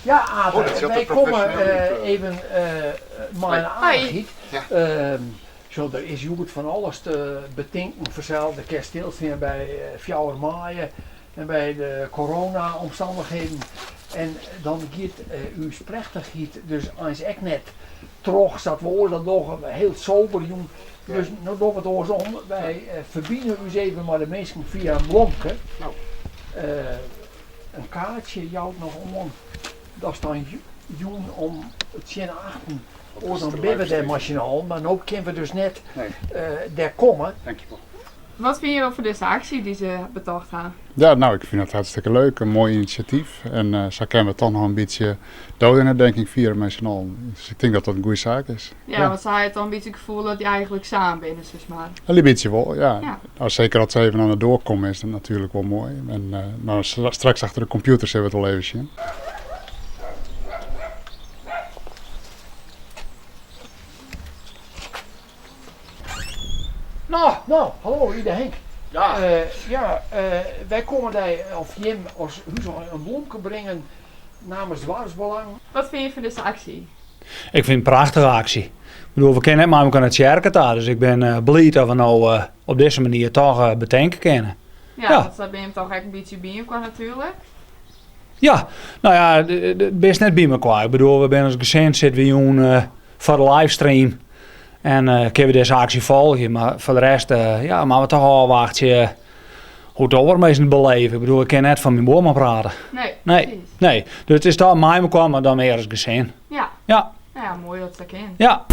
Ja, Ate, Oh, dat sjocht wy der komme profesjoneel út. eh, even eh, mei in aardichheid. Ja. Ehm, Zo, der is hjoed fan alles te betinken fansels. Der kin stilstean by eh, 4 maaie en by de corona-omstannichheden. En dan giet eh, ús plechtichheid dus eins ek net troch sa't we oars dat dogge, hiel sober jûn. Dus no dogge we it oarsom. Wy eh, ferbine ús even mei de minsken fia in blomke. No. Eh, in kaartsje jout noch oan datst dan jûn om tsjin achten, oars dan binne we dêr mei syn allen, mar no kinne we dus net Nee. dêr komme. Dankjewol. Wat fine jo fan dizze aksje dy't se betocht ha? Ja, no, ik fyn it hartstikke leuk. In moai inisjatyf. En eh, sa kinne we toch noch in bytsje dodenherdenking fiere mei syn allen. Dus ik tink dat dat in goede saak is. Ja, want se ha dan in bytsje it gefoel dat dy eigentlik samen binne, sis mar. In bytsje wol, ja. Ja. Nou, seker as se even oan de doar komme is dat natuerlik wol moai. En eh, no, straks achter de kompjûter sille we it wol even sjen. No, no, hallo, Ide Henk. Ja. Eh, ja, eh, wy komme dy, of jim as húshâlding, in blomke bringen namens Doarpsbelang. Wat fine jo fan dizze aksje? Ik fyn it in prachtige aksje. Ik bedoel, we kinne net mei elkoar nei tsjerke ta, dus ik bin eh, bliid dat we no eh, op dizze manier toch eh, betinke kinne. Ja, Ja. want sa binne jim toch ek in bytsje by elkoar natuerlik. Ja, no ja, bist net by mekoar. Ik bedoel, we binne as gesin sitte we jûn eh, foar de livestream en eh kinne we dizze aksje folgje. Mar foar de rest, eh, ja, moatte we toch ôfwachtsje hoe't de oare minsken it beleve. Ik bedoel, ik kin net foar myn buorman prate. Nee, Nee, precies. nee. Dus it is toch mei mekoar, mar dan mear as gesin. Ja. Ja. Nou ja, moai dat it sa kin. Ja.